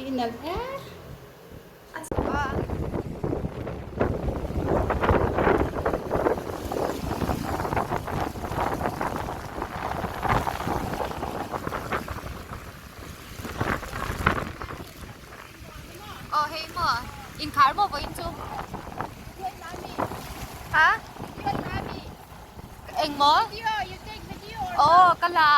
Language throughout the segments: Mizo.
I nalh e. Aw hei maw inkhar maw vawiin chu ha eng maw aw ka la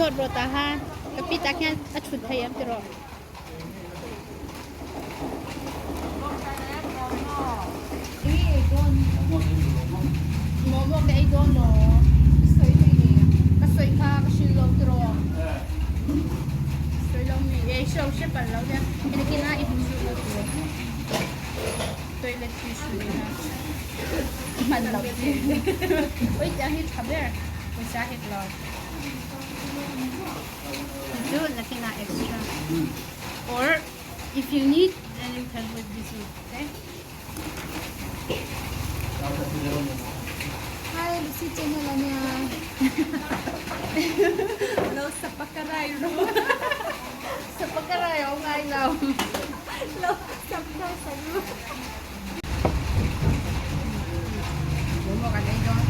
Zawt rawh tah khan ka pi tah khian a thut thei em tiraw. Momo ka ei dawn maw? Ka sawi kha ka hrilh lo tiraw. Sawi lo mi ei hre hre palh lo nia. Hei na i hmu suh lo tiraw. Toilet tissue te kha i hman lo chi. Oi tiang hi tha ber pawisa hek lo. Chu nakinah extra or if you need then you can put this one okay. Hi Lucy channel ania. Lo sapakarai ro. Sapakarai awm ngai lo. Lo sapkai saru. Momo kan ei dawn.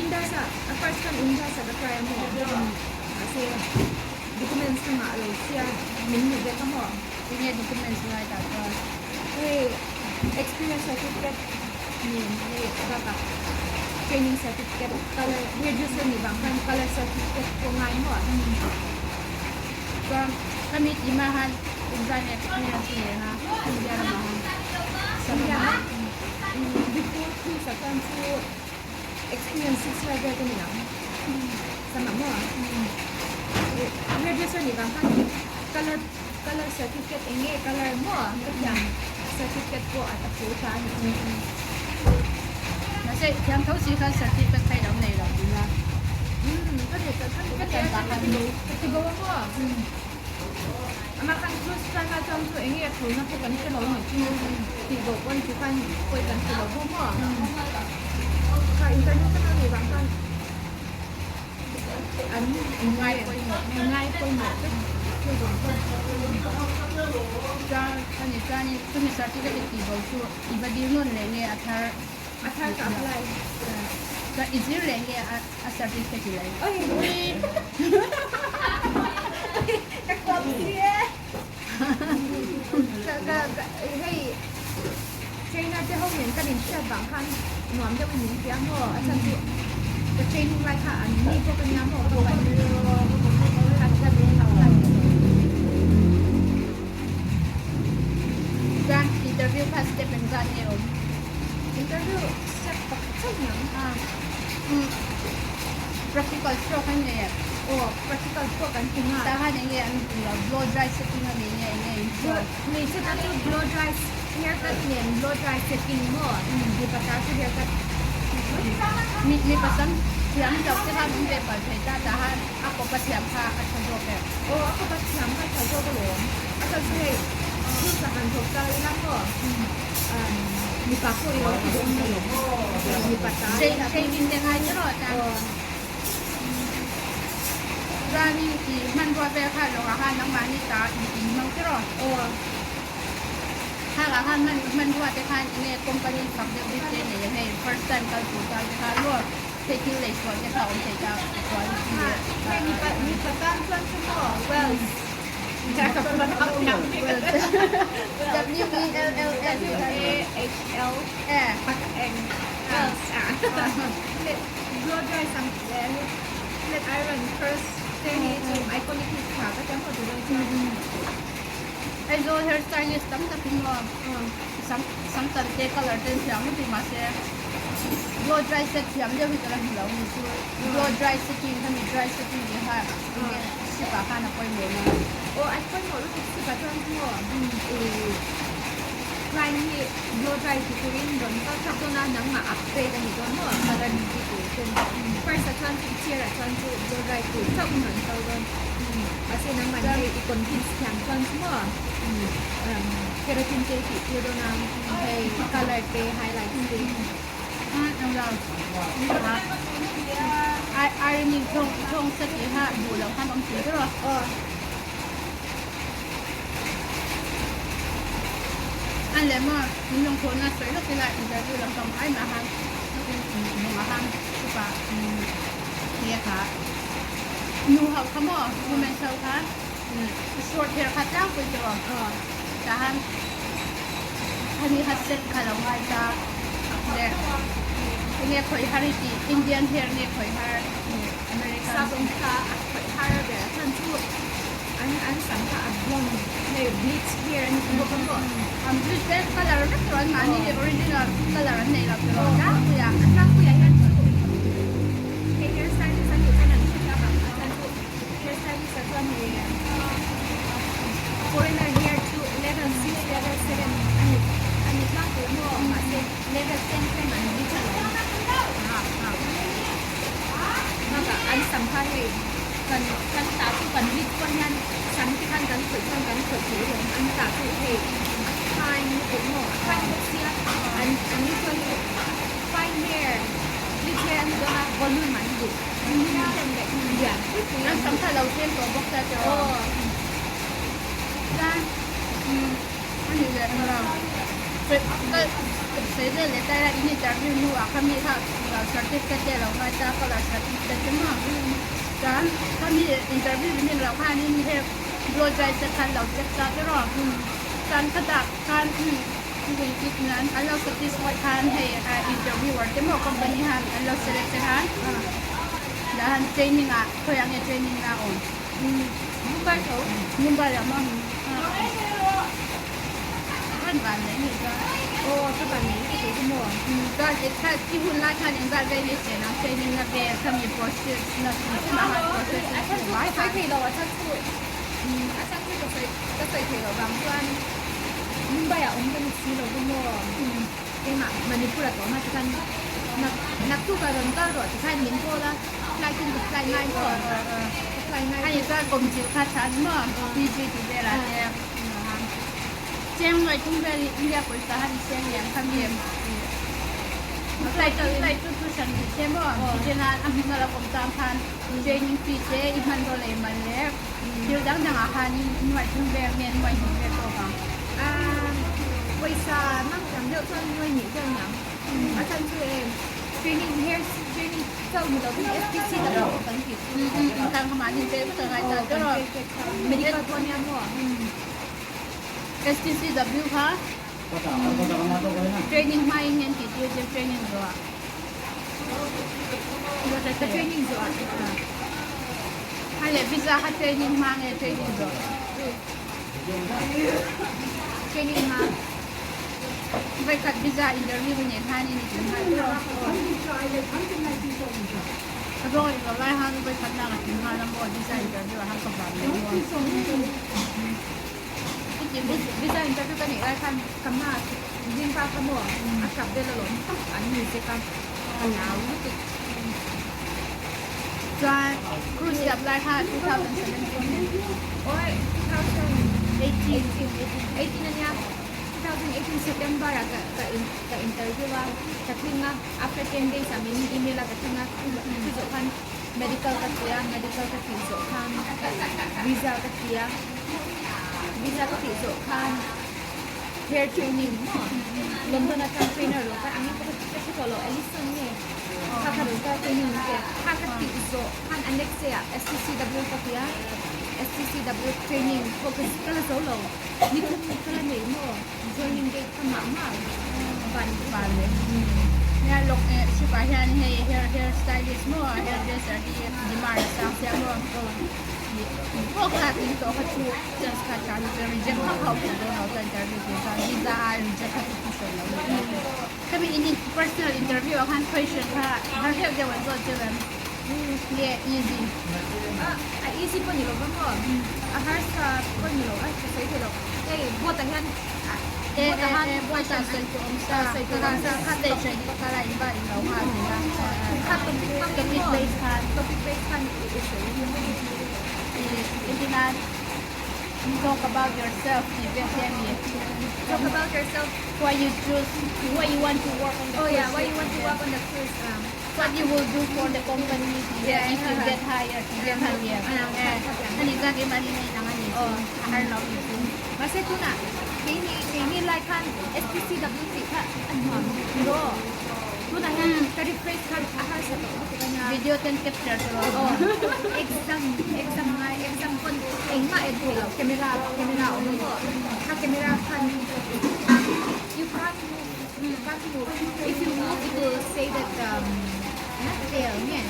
Indus ah a first khan Indus ah ka try a maw mahse documents ka ngah lo sia min hmuh vek a maw. Enge documents ngai tah chuan? Hei experience certificate nen hei bakah training certificate colour hairdresser nih vang khan colour certificate pawh ngai maw. Chuan khami tih hma khan inzai leh experience i nei a India ramah khan India ah before two second chu experience 6 year vel ka ni ang sama maw hairdresser nih vang khan colour colour certificate eng nge colour maw ka thiam certificate pawh a phu tha a ni mahse thiam tho si khan certificate kha i lo nei lo tihna ka nei ka nei a ka ti bo a maw Amah khan first time a chuan chu enge a thulna pawh kan hre lo nih chu tih bo pawn chu khan pawi kan ti lo bawk maw? Kha international nih vang khan an ngai pawimawh ngai pawimawh vek chu vang chuan Chuan ani chuanin chumi certificate tih bo chu i va dil nawn leh nge a thar a thar ka apply chuan i zir leh nge a A certificate i lei. Oi! Ka kuam si e. Ka ka ka hei trainer te ho nen kan inhriat vang khan nuam deuh in min ti a maw a chhan chu ka training lai kha an ni bawk ania maw ka pan khan ka apply Chuan interview kha step engzat nge awm? Interview step pakhat chauh niang. Practical stroke an nei em? Aw, practical stroke an ti nghal. Tah khan enge an lo blow dry setting a ni nge enge in show? Hmeichhe tan chu blow dry haircut nen blow dry setting maw? Mipa tan chu haircut. Mi mipa sam thiam lo te kha min ve palh thei ta ta han a kawpa thiam kha a tha zawk em? Aw a kawpa thiam kha a tha zawk alawm. A chhan chu hei thil sa han thawk ta ila maw mipa pawh i lo ti dawn alawm. Mipa ta ila. Shaving te ngai erawh tan. Chuanin i hmanrua vel kha lawngah khan nangmahni ta i inhmang che rawh. Aw. Thlalak khan hman hmanrua te khan enge company fak deuh bik te nei ang hei first time kal tur tan te khan maw hei thil lei chhuah te kha awm thei ta quality Ha hei mipa mipa tan chuan chu maw Wells W E L L S W A H L pak eng Wells a blow dry sam flat iron curls te hi chu iconic hi tha ka tia maw tunah chuan. Aizawl hair stylist tam takin maw sam sam tan te colour te an thiam lutuk mahse blow dry set thiam deuh hi ka la hmu lo ni chu blow dry setting khami dry setting tih kha enge sip ah khan a pawimawh na. Aw an pawimawh lutuk sip ah chuan chu maw ih client hi blow dry ti turin rawn kal chhuak dawn a nangmah upgrade a ni dawn maw colour min ti tur ten first ah chuan chu i chair ah chuan chu blow dry tur chauh in rawn kal dawn. Mahse nangmah ni hei i convince thiam chuan chu maw keratin te tih tir dawn a hei colour te highlight te. Ironing thawng thawng sa tih kha duh loh khan awm thei ber a. A leh maw min lawng thawhna sawi lawk ila interview lam pang ai mah khan lawngah khan chupa nge kha. Nu ho kha maw women ho kha short hair kha tlangpui tawh a tah han khani kha set kha lo ngai ta leh enge khawih har i tih Indian hair nge khawih har American Sabawm kha a khawih har a ber a chhan chu an an sam kha a blonde hei bleach hair an ti bawk a maw an bleach te colour vek tawh an mahni hi original colour an nei lo tawh a tlangpui a a tlangpui ah hian chu Hei hair stylist an nih chuan an hre tak ang a chuan chu hair stylist ah chuan hei foreigner hair chu level six level seven a ni a ni tlangpui a maw mahse level ten thleng an ni tha lo bakah an sam kha hei kan kan tah chu kan rit pawh hian sam te khan kan khawih chuan kan khawih thei alawm an tah chu hei a fine lutuk maw a fine bawk sia an an ni chuan chu fine hair. Lichere an dawn a, volume an duh. Ten leh lian pui pui an duh. An sam lo tlem tawh bawk ta tiraw. Aw. Chuan a ni leh ang lo. Sawi vel leh ta ila in interview hnu ah kha mi kha certificate te a lo ngai ta, colour certificate te maw. Chuan khami interview min lo khanin heng blow dry te khan lo check ta tiraw. Chuan khatah khan An lo satisfied khan hei interviewer te maw company han an lo select te khan dah han training ah khawiah nge training na a awm Mumbai tho Mumbai ah maw rawn van nei ni chuan aw ka van nei ka tih chu maw chuan i hun lai khan engzat vel nge chen ang training na vel khami process na hrim hrim ah khan process a chhan chu ka sawi thei lo a chhan chu a chhan chu ka sawi ka sawi thei lo vang chuan Mumbai ah awm ka ni si lo va maw? Keimah Manipur ah ka awm a tikhan nak naktuk ah rawn kal rawh tikhan min call a flight in ka fly ngai maw? Ka fly ngai A ni chuan kum chilh kha tha ani maw? PG tih velah te cheng nuai thum vel India pawisa han i seng liam kha mi flight flight chu thu hran ni se maw? Tichuan a hmun a lo awm tang khan training fee te i hmanraw lei man leh Thil dang dangah khanin nuai thum vel nge nuai hnih vel tawk ang. Pawisa mang tam deuh chuan nuai hnih vel niang. A chhan chu e training hair training chauh ni lovin SPC lam pawh kan tih chu. Kan ka mahni vel vek a ngai ta ber a. Medical pawh nia maw? STCW kha training hmain nge an tih tir che training zawhah? Ka training zawhah. Hai leh visa kha training hma nge training zawh? Training hma. Voikhat visa interview ka neih khan in i tum nghal tawh. Ka zawng in lo lai han voikhat na ka tum nghal a maw visa interview ah khan ka van leh maw. Visa interview ka neih lai khan ka ma zingpa kha maw a tap vel alawm an ni zek a. Ka hlau lutuk. Chuan cruise i apply kha 2017 Oi, 2018 18 ania 2018 September ah ka ka in ka interview a ka tling a after 10 days ah min email a ka tling a chu zawh khan medical ka ti a medical ka tih zawh khan visa ka ti a visa ka tih zawh khan hair training maw London atang trainer lo kha angin ka ka hre tawh lo Alison nge kha kha rawn kal training nge kha ka tih zawh khan a next day ah STCW ka ti a STCW training pawh ka ka la zo lo ni thum ka la nei maw joining date ka mah mah van van le nia lawk eh ship ah hian hei hair hair stylist maw hair dresser hi demand a sang sia maw pawh kha tling tawh kha chu Chance kha tha lutuk e reject hauh hauh pawh dawn lo chuan interview tur chuan visa a reject kha chu thu sawi lo ni ta khami in personal interview ah khan question kha har deuh deuh an zawt deuh em nge easy a easy pawh ni lo va maw a harsa pawh ni lo a ka sawi thei lo hei boat ah hian boat ah han boat ah sawi tur awm sa sawi tur awm sa kha stage ah hi kala in va in lo nghal thei a kha topic hmang topic base khan topic base khan i sawi Entirnan talk about yourself tih vel hi a ni. Talk about yourself. Why you choose, why you want to work on the Oh cruise yeah, why you ship want to tih work vel. on the cruise. Um, What you will do for the company tih vel, Yeah, if you get hired tih vel kha a ni. A ni chuan keimahni na inang a ni chu, a har lo tih chu. Mahse tunah keini keini lai khan SPCW tih kha a nuam ro. Tunah hian ka rephrase khan a harsa tawh lutuk a nia. Video ten capture tur a awm. Exam exam ngai exam pawn engmah en theih loh camera camera a awm a maw kha camera khan you can't move you can't move if you move it will say that um fail nge.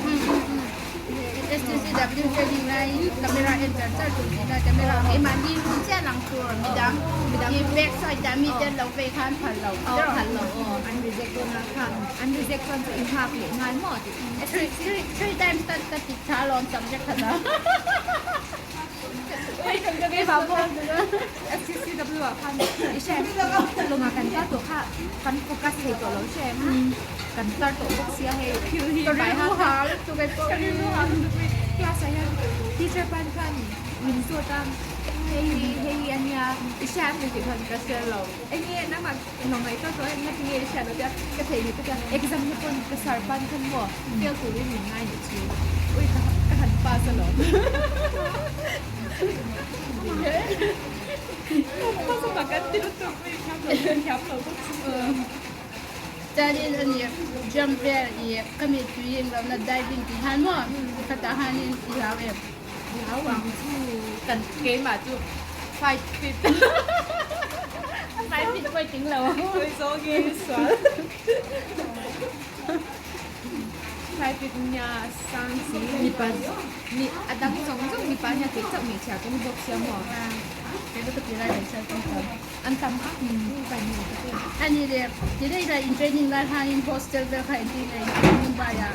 STCW training laiin camera en char char tur tih kha camera ang keimahni hun chiah lang tur midang midang hi back side ah mite an lo vei khan phal lo aw phal lo aw an reject dawn a kha an reject chuan chu i nghak leh ngai maw tih three three three times ka ka ti tha alawm subject khat a keimah pawh STCW ah khan i hre lawngah kan kal tawh kha kan focus thei tawh lo hre em kan tar tawh bawk sia hei thil hi ka rilru ha lutuk e pawh ka rilru ha lutuk e class ah hian teacher pan khan min zawt a hei hi hei hi ania i hria em tih khan ka hre lo enge nangmah ngaihtuah tawh em ngatinge i hriat loh tia ka thei ni tuk a exam na pawn ka sar pan khan maw fail turin min ngai nih chu ui ka ka han pass alawm pass a kan ti lutuk ui thiam lo thiam lo bawk si. Chuanin a ni jump vel i ka mittui eng lohna diving tih hian maw khatah hianin i hlau em? Hlau ang chu kan keimah chu fight fit Fight fit pawh i tling lo ang. Sawi zawng i sual Fight fit nia sang si mipa mi a dang zawng zawng mipa nia tih chauh hmeichhia kan ni bawk sia maw? Kei chu ka ti lai hmeichhia chu an tam. An tam a pai ni ka ti. A ni le, ti daih daih in training lai khanin hostel vel kha entir nei Mumbai ah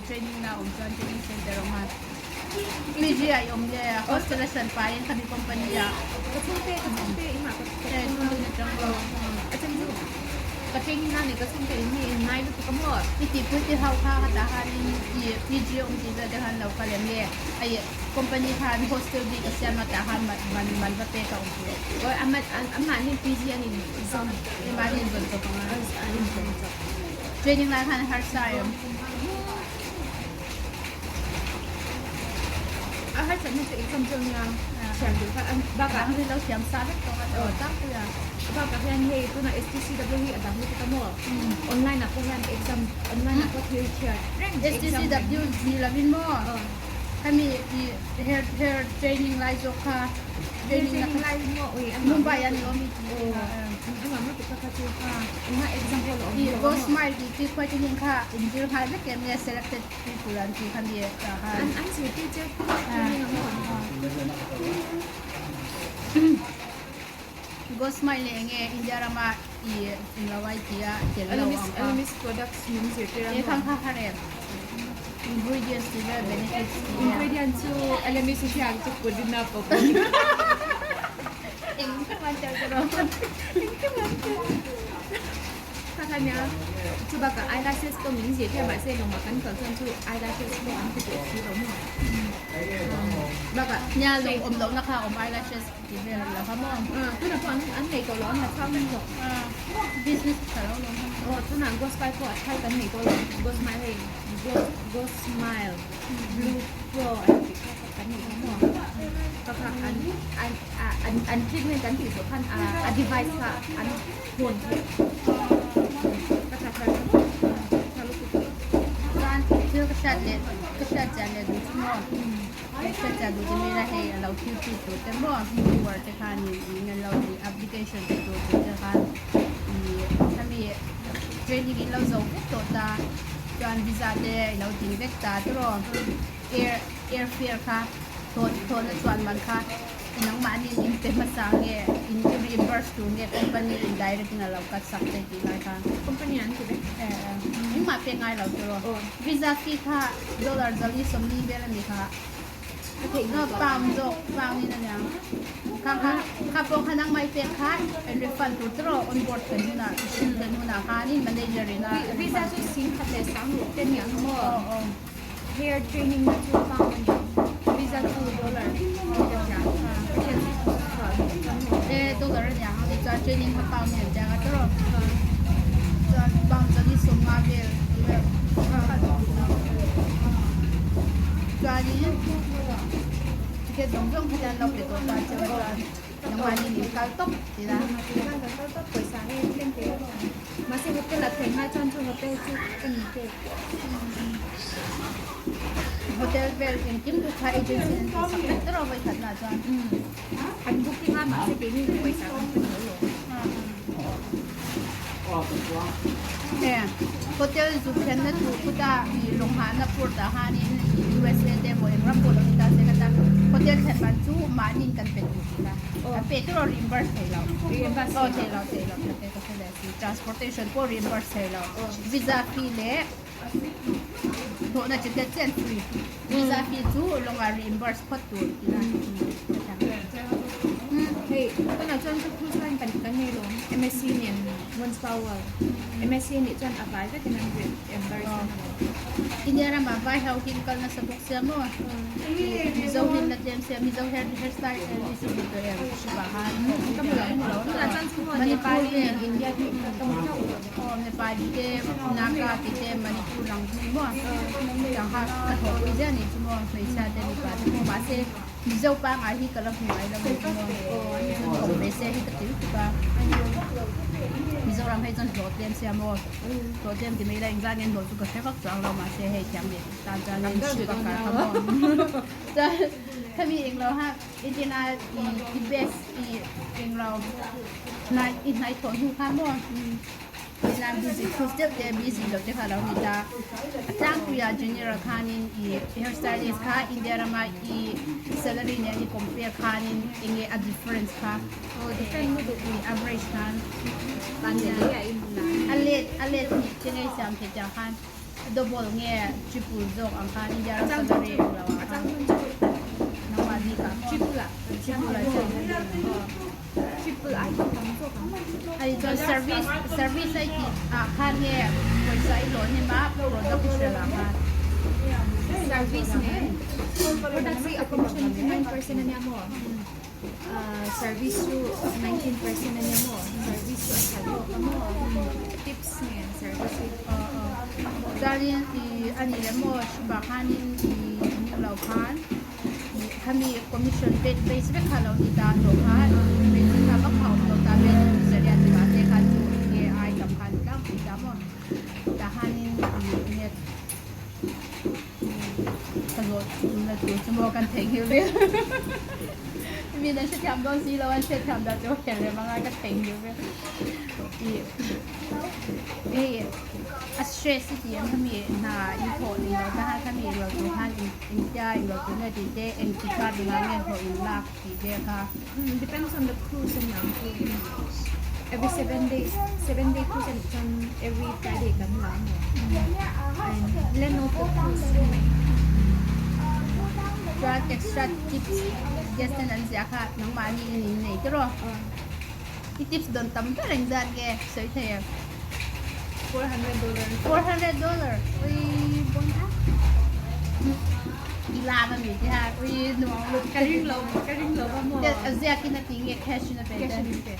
training na awm chuan training center awm a. PG ah i awm nge a hostel a hran pahin khami company ah. Ka chhungte ka chhungte i mah ka chhungte na tang lo. A chan chu ka training na nei ka chhungte in mi in ngai lutuk a maw. I tihpui ti hau kha khatah khanin i PG awm tih vel te khan lo kal em nge a i company khan hostel bik a siam a tah khan man man va pek a awm tur. Awi a man an mahni PG an in zawm. Mahni in zawn chawp ang a. An in zawn chawp. Training lai khan harsa em. A harsatna chu exam chu ania thiam duh kha bakah Dang hi lo thiam sa vek tawh a tawh tak pui a. Bakah hian hei tunah STCW hi a dang lutuk a maw online ah pawh hian exam online ah pawh thil chhiar reng exam reng. STCW ni lovin maw khami i hair hair training lai zawk kha training na kha Mumbai ah ni awm i tih kha. I go smile tih chi khuai te hian kha inzir nghal vek em nge selected people an tih kha mi tah khan. An zirtir che training ang maw? Go smile leh enge India rama i englo ai tia tel lo ang kha. Elemis products min zirtir ang maw? E khang kha kha rem. Ingredients tih vel benefits tih vel. Ingredient chu Elemis hi hriat chu pudina pawh. Eng theuh an tel te rawh. Eng theuh an tel. kha nia chubakah eyelashes pawh min zirtir mahse lawngah kan kal chuan chu eyelashes pawh an ti tawh si lo maw bakah Nia lawng awm lohna kha awm eyelashes tih vel lo kha maw? Tunah pawh an an nei tawh lo an la chhang zawk. Business tha lo lawm kha maw? Aw tunah ghost smile pawh a thar kan nei tawh lo ghost smile hei ghost ghost smile blue pro an tih kha kan nei tawh maw? Kha kha an an an an treatment kan tih zawh khan a device kha an hawn theih ka tha thar kha maw? Tha lutuk. Chuan thil ka hriat leh ka hriat chian leh duh chu maw? Hriatchian duh chu mila hei a lo thil tih tur te maw viewer te khan in an lo tih application pe tur tur te khan ih khami training in lo zo vek tawh ta chuan visa te i lo ding vek ta tiraw air air fare kha thawn thawn a chuan man kha nangmahni in in pe hmasa nge in reimburse tur nge company in direct in a lo cut sak te tih lai kha. Company an ti vek. Engmah pek ngai lo tiraw visa fee kha Dollar zali 40 vel a ni kha. Ka theih No, pound zawk, pound in a niang. Kha kha, kha pawh kha nangmah i pek kha an refund tur tawh rawh, on board kan hunah, sil kan hunah khanin manager in a refund. Visa chu 10,000 leh 60,000 te niang maw? Aw, aw. Hair training na chu pound a niang. Visa chu dollar ka hria. Ka hriat chhuah loh chuan maw? E, dollar a niang. Chuan training kha pound in an tiang a tawh rawh. Chuan pound 450 vel Chuanin ticket zawng zawng kha hian lo pe tawh ta che chuan nangmahni in kal tawp tih a. Kan kal tawp pawisa hi tlem te a mahse hotel ah thlen ngai chuan chu hotel chu ka ni pek. Hotel vel engkim chu kha agency an tih sak vek erawh vawi khat nah chuan. An booking a mahse keini pawisa kan pe tho lo. Hotel zuk thlenna tur khuta i lawng-hahna port ah hanin USA te emaw eng ram pawh lo ni ta se kata hotel thlen man chu mahniin kan pe tur tih kha kan pe tur a reimburse thei lo aw thei lo thei lo ka ka hre leh si transportation pawh reimburse thei lo visa fee leh hlawhna ticket chian free visa fee chu lawngah reimburse phawt tur tih kha. Hei tunah chuan ka cruise line kan kan nei lo MSc nen One Spa World MSc nih chuan a vai vekin an reimburse a ni. India ramah vai ho hi kal nasa bawk sia maw Mizo hin la tlem sia Mizo hair hair style hi chu hmu tawh em hripa khan Tunah chuan chu maw Nepali nen India hi ka hmu hlauh aw Nepali te Naga ti te Manipur lang hi maw tiang kha ka thawhpui ziah nih chu maw hmeichhia te mipa te maw mahse Mizo pangai hi ka la hmu ngai lo mai chu maw awm ve se hi ka ti lutuk a Mizoram hei chuan hlawh tlem sia maw hlawh tlem ti mai ila engzat nge an hlawh chu ka hre vak chuang lo mahse hei thiam leh tan chuan in hri vak kar kha maw chuan khami englo ha entirna i best i englo i hnaih thawh hnu kha maw. Hetiang busy cruise deuh te busy loh te kha a lo ni ta. A tlangpuia general khanin i hair stylist kha India rama i salary nen i compare khanin enge a difference kha Aw different lutuk i average khan Van leh lei ah i a let a let hnih te ngei siam theih tiang khan double nge triple zawk ang khan India ram salary eng lo ang khan nangmah bikah maw triple ah triple ah siam. Triple ai chu tam zawk ang. Ani chuan service service a i tih ah khan nge pawisa i hlawh hnem a product i hrelh ah khan. Service nen product hi a commission hi 9% ania maw service chu 19% ania maw service chu a tha zawk a maw tips nen service hi. Chuanin i ani leh maw hripa khanin i lo khan. Khami commission rate base vek kha lo ni ta hlawh kha rate kha vak kha awm lo ta vel zariat ti mahse khan chu enge ai tam khan tlangpui ta maw tah hianin enge ka zawh na tur chu maw kan theihnghilh vel min an hrethiam dawn si lo an hriatthiam dan chu her rem anga ka theihnghilh vel ih hei a stress i tih ang khami hna i thawh ning lo ta khan khami ro tur khan Engtia eng lo tur nge tih te, eng ti kar dingah nge hlawh in lak tih ve kha. Depends on the cruise a niang chu. Every 7 days, 7 day cruise a nih chuan every Friday kan la maw. And length of the cruise a ni mai. Chuan extra tips guest ten an ziah kha nangmahni in in nei tiraw? I tips dawn tam ber engzat nge sawi thei em? $400. $400 ui bon tha i la ma mi te ha ui nuam lu Ka ring lo ka ring lo va maw? A ziak in a ti nge cash in a pe Cash in pe.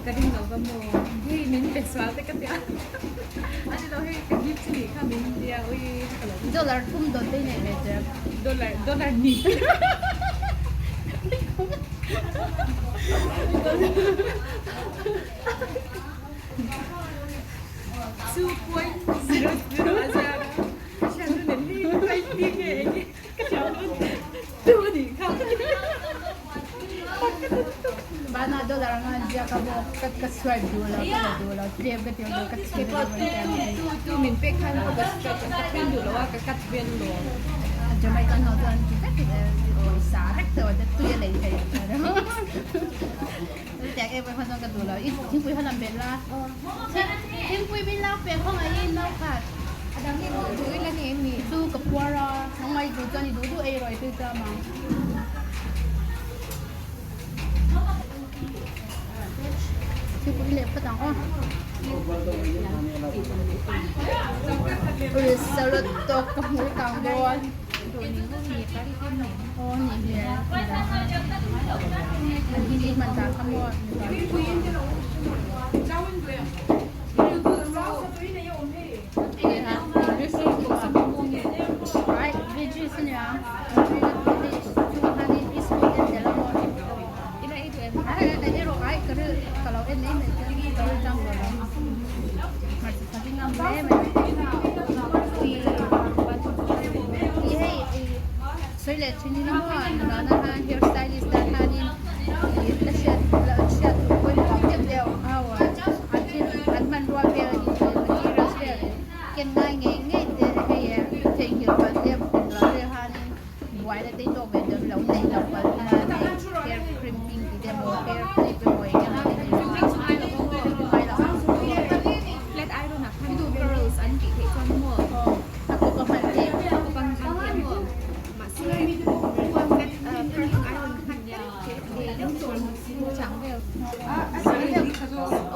Ka ring lo va maw? Hei min pe sual te ka tia. Ani lo hei ka gift ni kha min tia ui ka lo. Dollar thum dawt te nei ve che. Dollar dollar ni. 2.00 a ziak a. Ka hriat nu nen hi ka inti nge eng nge ka hriat nu tu a nih kha. Bana dollar anga an ziak a maw ka ka swipe duh lo ka la duh lo tlem ka ti ang ka thi Keipawh tu tu tu min pek khan ka ka ka then duh lo a ka cut vel lo. Jamaican ho chuan ti vek in pawisa vek tawh a tui a lei thei Tiang em em kha chuan ka duh lo i thingpui kha lam bet la thingpui min lo pe khaw ngaiin no khat. A dang hi duh duh ila ni em ni? Chu ka puar a nangmah i duh chuan i duh duh ei rawh i tui cham ang. Thingpui leh phawt ang aw. Ui salad tawk ka hmu kang dawn. Aw ni hmel an hi hman dan kha maw Right, veggies ania ai ka ri ka lo en mai mai ka ri chang lo hmarcha tha hi ngam hle mai i hei i sawi leh thin in maw nula na han hair stylist tan hianin ih la hriat la hriat tur pawimawh ang deuh deuh ho an thil an hmanrua vel materials vel ken ngai ngei ngei te hei theihnghilh palh te nula vel hianin buaina te hi tawk ve deuh lo neih loh palh hian hei hair crimping tih te emaw hair clip emaw eng emaw te hi ngai lo ang. Flat iron ah khan curls an tih theih chuan maw a kawp a hman theih a kawp a hman theih maw mahse flat curling iron khan te te deuh chang vel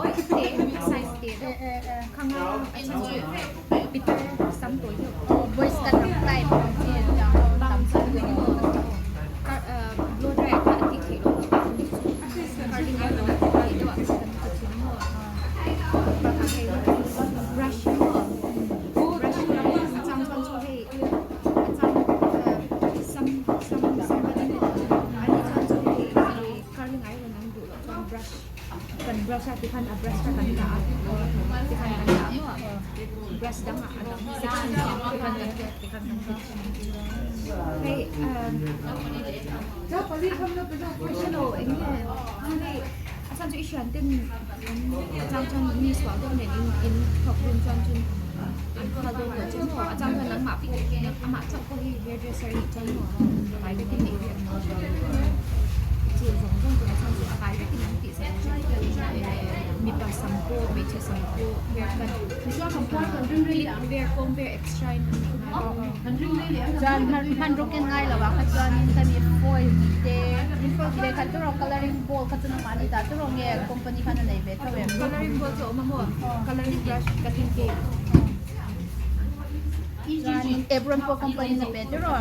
oi te size te deuh khanga a chhan chu pitar sam tawi deuh boys cut ang type ang chi ang ho tam chu blow dry ah khan a tih theih loh curling iron a tih theih deuh ah khan kan ti thin maw bakah hei brush maw brush a chang chuan chu hei a chang sam sam sam a ni chuan chu hei curling iron an duh loh chuan brush kan brush a tikhan a brush kha kan dah a tikhan kan dah maw brush dangah a dang section tikhan kan tikhan kan ti thin hei hre lo eng nge hei a chhan chu i hrian ten a chang chuan mi sual deuh nen in in thawk dun chuan chun an phal dawn lo che maw a chang chuan nangmah pawh amah chauh pawh hi hairdresser nih chuan maw vai vekin neih ve ang chu zawng zawng chu a chhan chu a vai vekin an tih sak mipa sam pawh hmeichhe sam pawh haircut clip vel comb vel extra in an neih ngai chuan hmanraw ken ngai lo ah kha chuanin khami foil tih te lehkha te rawh colouring ball kha chu nangmahni dah te rawh nge company khan a nei ve tho em colouring ball chu a awm a maw colouring brush cutting tape chuanin apron pawh company in a pe te rawh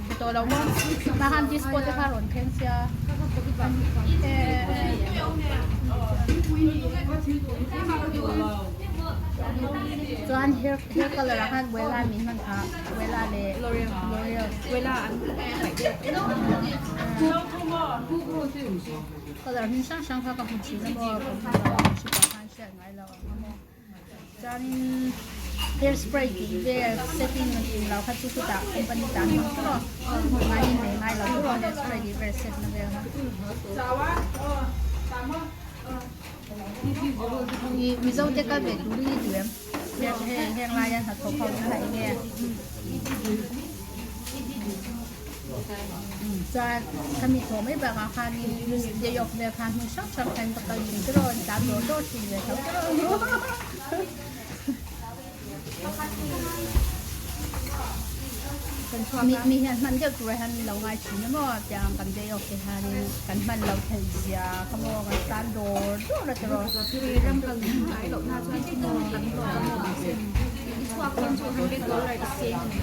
pe tawh lo maw tah khan disco te kha a rawn thleng sia chuan hair hair colour ah khan wella min hman phah wella leh l'oreal wella an paih deuh colour hming hrang hrang kha ka hmu thin a maw ka hmu lo ang hri pah khan hriat ngai lo ang a maw chuanin hair spray tih vel setting an tum lo kha chu chutah company tan hmang tawh a mahni nei ngai lo tawh a hair spray tih vel set na vel kha. Ih Mizo te kal ve turin i duh em? Heng heng laia hnathawk ho te kha eng nge? Chuan khami thawh mai bakah khanin day off vel khan hmun hrang hrang khan ka kal thin te rawh, an tlan dawr dawr thin ve tho te rawh. Mi mi hian hman deuh turah hian min lo ngai thin a maw tiang kan day off te hianin kan hman lo theih zia kha maw kan tlan dawr dawr a tiraw. Ram kal ngai lohna chuan kan hlawh. Pumpkin chu $100 a seng a ni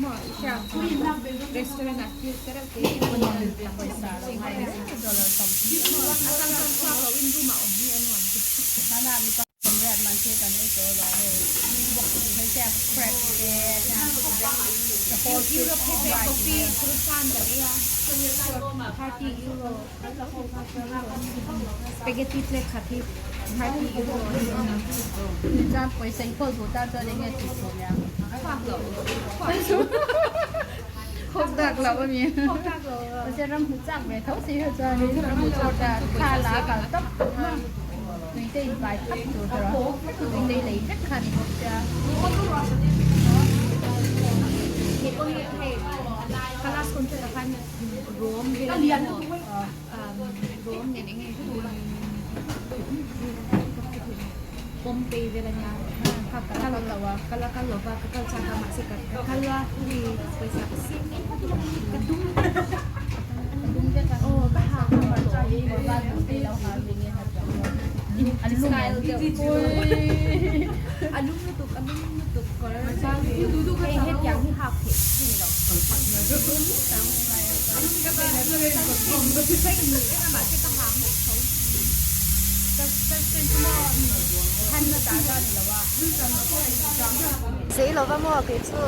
maw i hria restaurant ah thil te reuh te a chang chuan chhuak lo in room ah awm hi a nuam chu. Europe phei phei coffee croissant kan ei a €30. Spaghetti plate khat hi €30 a ni a. Chhuak lo. Khawk dak lo a mi. Khawk dak lo. Ram hmu chak ve tho si kha chuan ram hmu chak ta thla la kal tawp tui te in pai thap tur te rawh tui te lei vek kha ni bawk sia. Hei pawh hi hei ka last contract ah khan Rome vel a ni maw Rome nen eng nge Pompeii vel a nia ka kal lo a ka la kal lo va ka kal chak a mahse ka kal a hei pawisa ka seng ka dum aw ka ha style deuh a lum lutuk a lum lutuk kawr hei hetiang hi hak theih chi ni lo Sei lova maw kei chu.